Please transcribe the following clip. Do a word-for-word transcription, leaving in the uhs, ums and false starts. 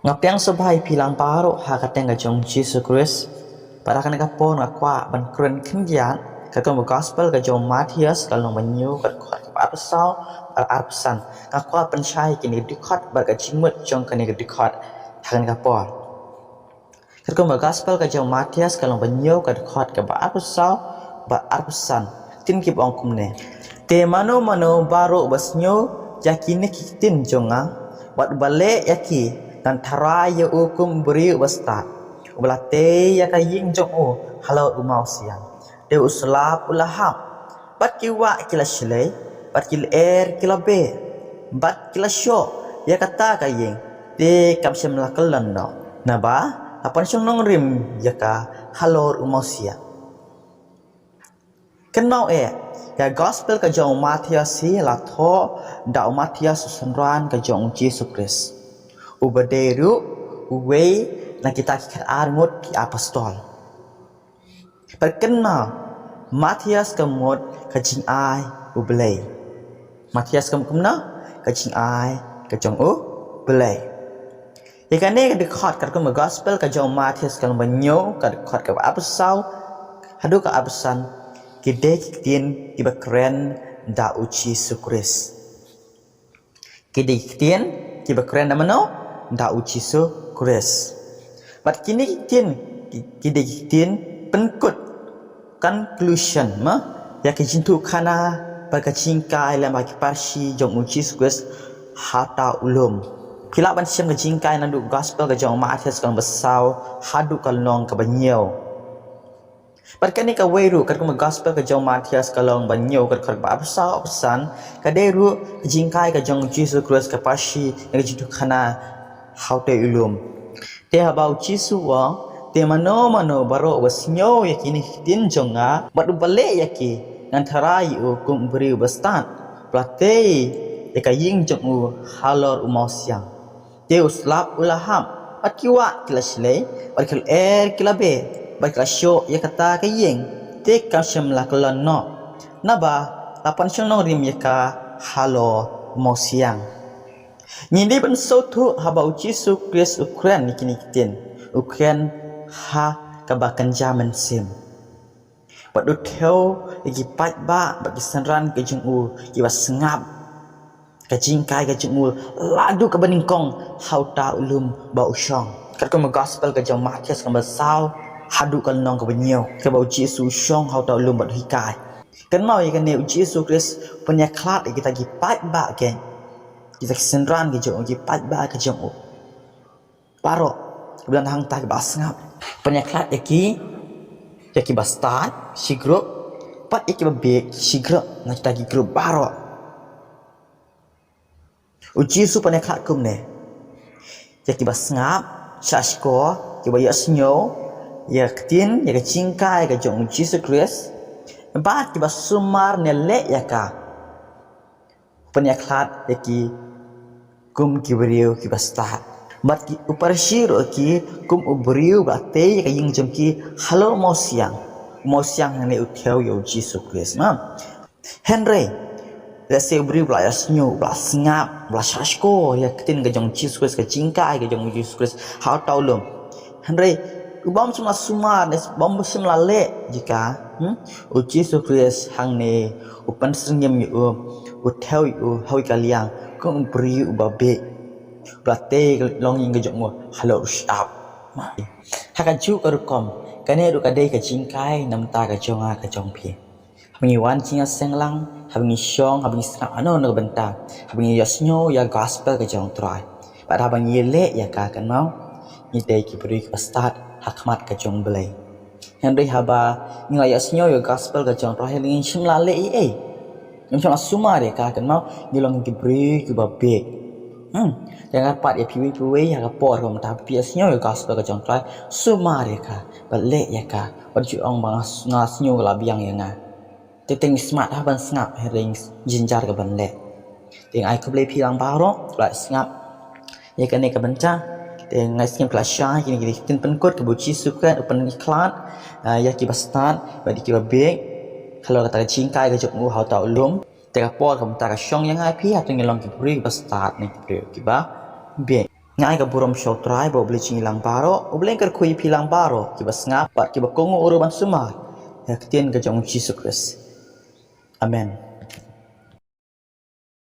Nga pdiang sngewbha ïa phi lang baroh ha ka kyrteng ka jong u Jisu Khrist. Bad ha kane ka por nga kwah ban kren khyndiat katkum ka gospel ka jong u Mathaios ka lynnong ba hynñiew ka dkhot kaba arphew saw bad arphew san. Nga kwah pynshai ïa kine ki dkhot bad ka jingmut jong kane ka dkhot ha kane ka por. Katkum ka gospel ka jong u Mathaios ka lynnong ba hynñiew ka dkhot kaba arphew saw bad arphew san. Ktien ki ba ong kumne. Te mano mano baroh ba sngew ïa kine ki ktien jong nga bad ba leh ïa ki, ngan tharai ïa u kum u briew uba stad uba la tei ïa ka ïing jong u halor u mawsiang. Te u slap u la hap, bad ki wah ki la shlei, bad ki lyer ki la beh, bad ki la shoh ïa kata ka ïing, te kam shym la kyllon noh, naba la pan shong nongrim ïa ka halor u mawsiang. Kynmaw eh, ïa gospel ka jong u Mathaios hi la thoh da u Mathaios u synran ka jong u Jisu Khrist, uba dei ruh uwei na kita ki khatar ngut ki apostol. Bad kynmaw, Mathaios ka mut ka jingai u Blei. Mathaios ka mut kumno? Ka jingai ka jong u Blei. Ïa kane ka dkhot katkum ka gospel ka jong u Mathaios ka lynnong ba hynñiew ka dkhot kaba arphew saw haduh ka arphew san, ki dei ki ktien kiba kren da u Jisu Khrist. Ki dei ki ktien kiba kren da mano? Da u Jisu Khrist. Bad kine ki ktien ki, ki dei ki ktien pynkut, conclusion, ma, ïa ka jingïathuhkhana bad ka jinghikai lem bad ki parshi jong u Jisu Khrist ha uta u lum. Phi lah ban shem ka jinghikai naduh gospel ka jong u Mathaios ka lynnong ba saw haduh ka lynnong kaba hynñiew. Bad kane kawei ruh katkum ka gospel ka jong u Mathaios ka lynnong ba hynñiew ka dkhot kaba arphew saw arphew san, ka dei ruh ka jinghikai ka jong u Jisu Khrist ka parshi ïa ka jingïathuhkhana ha uta u lum. Te haba u Jisu u ong, te mano mano baroh uba sngew ïa kine ki ktien jong nga bad uba leh ïa ki, ngan tharai ïa u kum u briew uba stad uba la tei ïa ka ïing jong u halor u mawsiang. Te u slap u la hap, bad ki wah ki la shlei, bad ki lyer ki la beh, bad ki la shoh ïa kata ka ïing, te kam shym la kyllon noh, naba la pan shong nongrim ïa ka halor u mawsiang. Ngi dei ban sngewthuh haba u Jisu Khrist u kren ïa kine ki ktien, u kren ha kaba kynja mynsiem. Bad u thew ïa ki paidbah bad ki synran ki jong u kiba sngap ka jinghikai ka jong u la duh kaba nyngkong ha uta u lum ba u shong. Katkum ka gospel ka jong u Mathaios ka lynnong ba saw haduh ka lynnong kaba hynñiew, kaba u Jisu u shong ha uta u lum bad u hikai. Kynmaw ïa kane, u Jisu Khrist u pynïakhlad ïa kita ki paidbah, ki, kita ki synran ki jong u, ki paidbah ki jong u baroh kiba don hangta kiba sngap. U pynïakhlad ïa ki, ïa kiba stad shi grup, bad ïa kiba bieit shi grup, na kita ki grup baroh. U Jisu u pynïakhlad kumne ïa kiba sngap, shah shkor, kiba ïohsngew ïa ka ktien, ïa ka jinghikai ka jong u Jisu Khrist, bad kiba sumar ne leh ïa ka. U pynïakhlad ïa ki kum ki briew kiba stad. Bad ki, u parshi ruh ïa ki kum u briew ba tei ïa ka ïing jong ki halor u mawsiang. U mawsiang hangne u thew ïa u Jisu Khrist, ma. Hynrei lehse u briew ba la ïohsngew, ba la sngap, ba la shah shkor ïa ka ktien ka jong u Jisu Khrist, ka jinghikai ka jong u Jisu Khrist ha uta u lum. Hynrei u bym shym la sumar ne u bym shym la leh ïa ka, hmm? U Jisu Khrist hangne u pynsyrngiem ïa u, u thew ïa u ha kawei ka liang kum u briew uba bieit, uba la tei ïa ka longïing ka jong u halor u shyiap. Ha kajuh ka rukom, kane ruh ka dei ka jinghikai na ka bynta ka jong nga, ka jong phi. Haba ngi wan jingïaseng lang, haba ngi shong, haba ngi sngap hano hano ka bynta, haba ngi ïohsngew ïa ka gospel ka jong u Trai, bad haba ngi leh ïa ka, kynmaw, ngi dei ki briew kiba stad ha khmat ka jong u Blei. Hynrei haba ngi la ïohsngew ïa ka gospel ka jong u Trai, hynrei ngim shym la leh ei ei, ngim shym la sumar ïa ka, kynmaw, ngi long ki briew kiba bieit. Hmm. Te nga kyrpad ïa phi uwei pa uwei ha ka por kaba mynta, haba phi ïohsngew ïa ka gospel ka jong u Trai, sumar ïa ka, bad leh ïa ka. Wat ju ong ba nga, nga sngew ka la biang ïa nga. Te teng ngi smat ha ban sngap, hynrei ngi jynjar ka ban leh. Te nga ai khublei ïa phi lang baroh ba la sngap ïa kane ka bynta. Te nga ai sngewbha ïa phi la shai kine ki ktien pynkut kaba u Jisu Khrist u pynïakhlad, ah, ïa kiba stad bad ïa kiba bieit halor kata ka jinghikai ka jong u ha uta u lum. Te ka por kaba mynta ka shong ïa nga ïa phi, hato ngi long ki briew kiba stad ne ki briew kiba bieit? Nga ai ka burom sha U Trai bad U Blei jong ngi lang baroh, U Blei un kyrkhu ïa phi lang baroh, kiba sngap bad kiba kohnguh ruh ban sumar ïa ka ktien ka jong U Jisu Khrist. Amen.